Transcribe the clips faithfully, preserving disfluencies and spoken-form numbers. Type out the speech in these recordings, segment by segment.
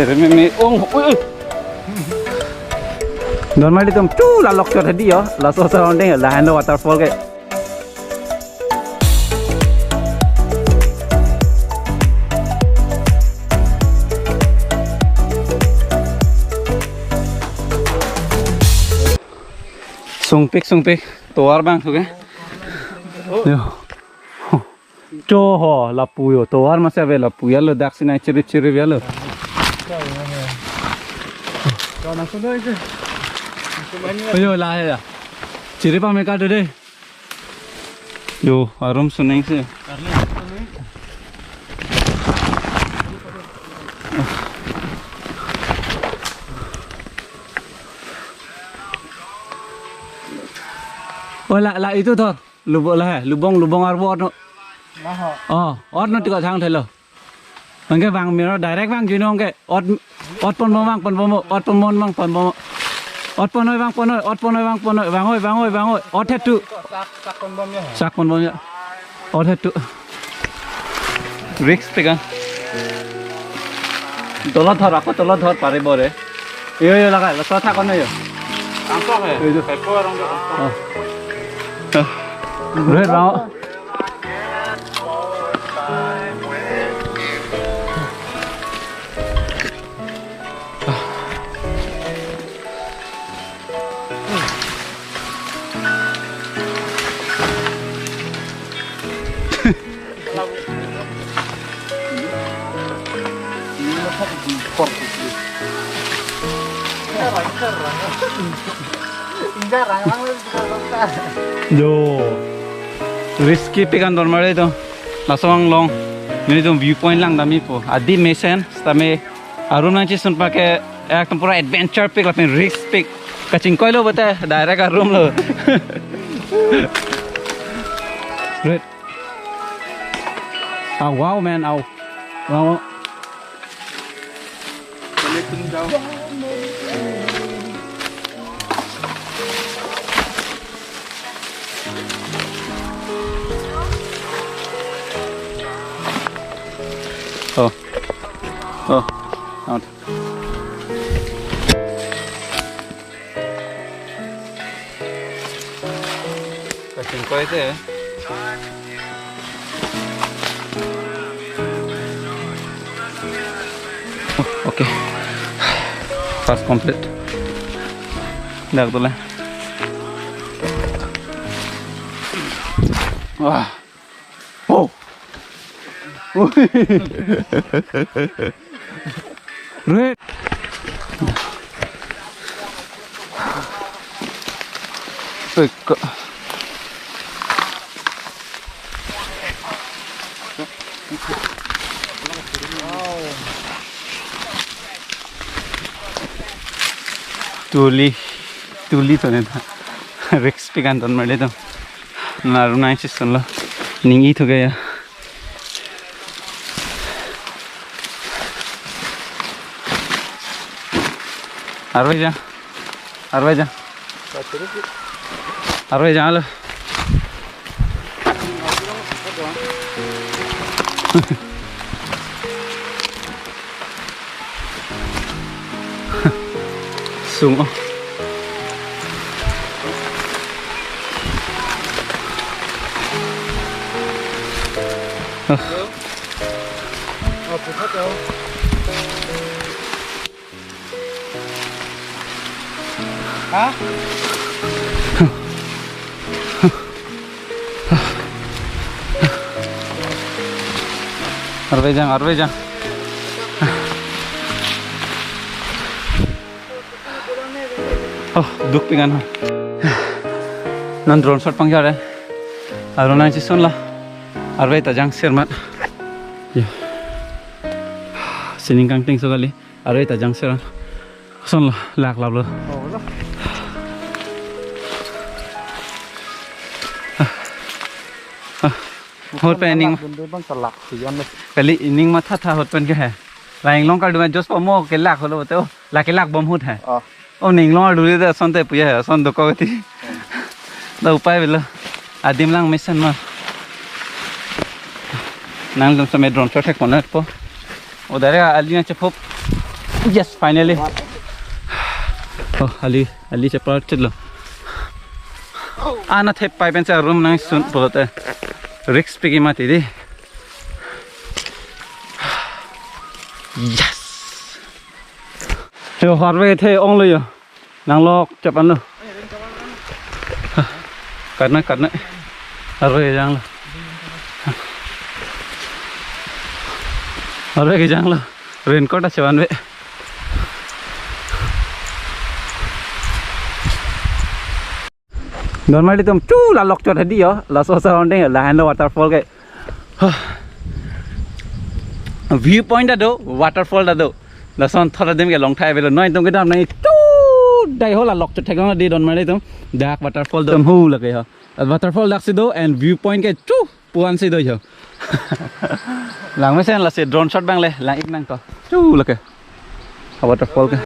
Tere me me ong, ui, ui. Don mali tum chu la lok chot hedi yo. Laso surrounding lahenlo waterfall ke. Sungpik, sungpik. Tovar bang suke. Yo. Cho ho, lapu yo. Tovar masi ave lapu ya lo, dak sinai chirip chirip ya lo. Ayo, la ya. Chirip ame ka do de. Yo, arum suneng si. Oh, la, la itu thor. Lubong la hai, lubong, lubong arvo orno. Laho. Oh, orno tiko thang thelo. Anke vang miro direct vang jino anke ot, ot pon bom vang pon bom, ot pon bom vang pon bom. Ot pon oi vang pon oi, ot pon oi vang pon oi, vang oi, vang oi, vang oi. Ot het tu. Sak, sak pon bom ya. Sak pon bom ya. Ot het tu. Risk pegan. Tolot thor, ako tolot thor pare bore. Yo, yo, laga, laso thak kono yo. Langsung ya? Yo, yo. Kayak orang tu. Oh. Eh. Red mau. Yo. Risky pegan dormare to. Laso anglong. Nelitum viewpoint lang damji po. Adim mesen, sitame arum nangchesunpa ke ekdom pura adventure pik lapen risk pik. Kachingkoi lo bote direct arum lo. Red. Ah, wow, man, wow. Wow. Oh. Oh. Out. Kachingkoi te. Okay. First complete. Dak tu lah. Wah. Oh. Red. Peka. Tuli, tuli to neta. Risk pegan ton mali to. Na arum nangchesunlo. Ning-i thuke ya. Arve ja. Arve ja. Arve ja lo. Sung oh. Ah. Ha? Arve jang, arve jang. Oh, duk pegan ha. Non drone shot pangjar eh. Arum nangchesunlo. Arve ta jangser mat. Ya. Sining kangting so kali. Arve ta jangser. Sonlo, lak laplo. Oh, lo. Ah. Ah. Hot pen ning ma. Bende bang kalak si yan le. Kali ning matha tha hot pen ke hai. La inglong kardom just po mo kelak holo te. Oh, la kelak bom hut hai. Oh. Oh, ning long duri da son te puya hai, son dokok ti. Da upai belo. Adim lang mesen ma. Nangtum same drone shot thek ponat po. O dare ali nangchephup. Yes, finally. Oh, ali, ali chepar chitlo. Ana thep pai pen sa room nangsun pulote risk piki mati di. Yes. Yo, harve the onglo yo. Nanglok chepanglo. Karna, karna. Harve janglo. Harve janglo. Raincoat achevan ve. Don marli atum chu la lokchot hedi yo. Laso surrounding lahenlo waterfall ke. View point ta do, waterfall ta do. Lason thot adim ke longthai avelo. Non itum kedam nangji tu dai ho la lokchot theklong di don marli atum. Dak waterfall do. Tum hu lake ho. Waterfall dak si do and view point ke chu puan si do ho. Lang mesen lasi drone shot abang le lang-ik nangkok. Chu lake. Ha waterfall ke.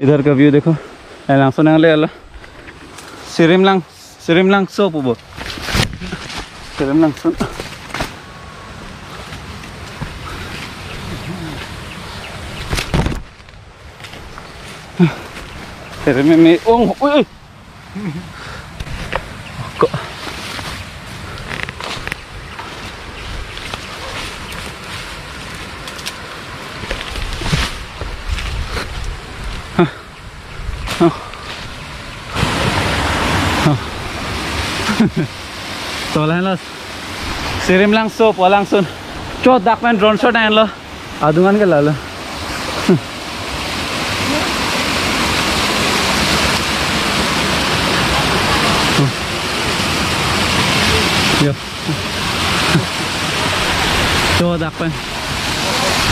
इधर का व्यू देखो, ए, langsun nangle ala. Sirim lang, Sirim Langso pupo. Sirim Langso. Sirim me ong, ui, ui. Ko. Hah. Hah. Hah. To lahenlo. Sirim Langso pu alangsun. Cho dak pen drone shot lahenlo. Adungan ke lalo. Cho dak pen.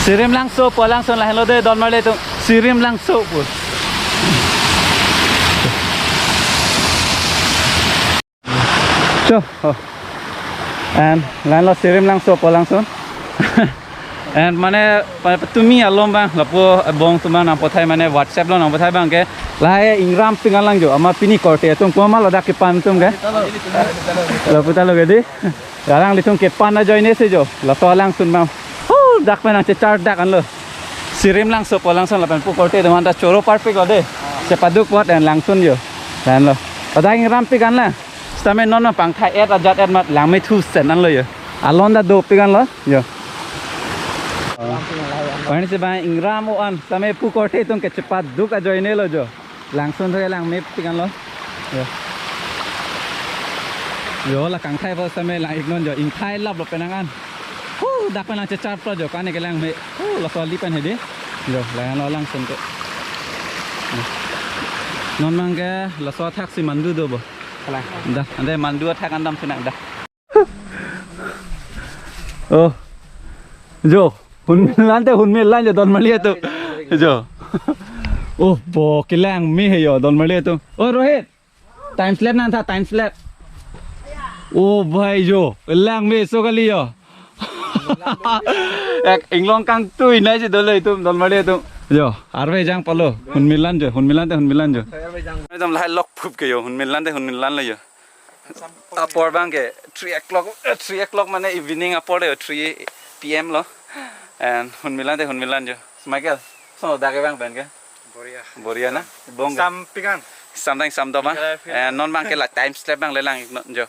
Sirimlangso pu alangsun lahenlo de, don marli atum. Sirimlangso pu. Cho. Oh. And lahenlo Sirimlangso pu alangsun. And mane, mane patumi alom abang, lapu abong atum abang nangpathai, mane WhatsApp along nangpathai abang ke. Lahai ingrum pik an lang jo, amat pini korte atum komat ladak kepan atum ke. Lapu ta lo ke di. Alanglitum kepan ajoine si jo. Laso alangsun abang. Oh, dak pen nangchechar dak anlo. Sirimlangso pu alangsun lapen pu korte atum anta choro parpik lo de. Chepaduk apot en langsun jo. Lahenlo. Ladak ingrum pik an la. Sitame non ma pangthai et ajat et amat langme thu sen anlo jo. Alon ta dopik anlo jo. Oh. Pangni si abang ingrum o an. Sitame pu korte atum ke chepaduk ajoine lo jo. Langsun thoi langme pik anlo. Jo. Jo, la kangthai apot sitame lang-ik non jo. Ingthai lap lo penang an. Huh, dak pen nangchechar apot jo. Kani ke langme. Huh, laso ali pen hedi. Jo, lahenlo alangsun ke. Non abang ke laso athak si mandu do bo. Kalang. Da, ante mandu athak an damsi nang da. Oh. Jo, hunmil an te hunmil an jo, don marli atum. Jo. Oh, bo kelangme he jo, don marli atum. Oh, Rohit. Time slap nangtha, time slap. Oh, bhai jo, langmeso kali jo. Ek inglong kangtui nai si dolo itum, don marli atum. Jo, arve jang palo. Hunmil an jo, hunmil an te hunmil an jo. Itum lahai lok phup ke jo, hunmil an te hunmil an lo jo. Apor abang ke three o'clock, eh, three o'clock mane evening apor de, three P M lo. And hunmil an te hunmil an jo. Michael, so dak ke abang pen ke? Boria. Boria na? Bong ke? Sam pik an. Samtang sam do abang. Pik an, pik an. And non abang ke la time slap abang le lang-ik non jo.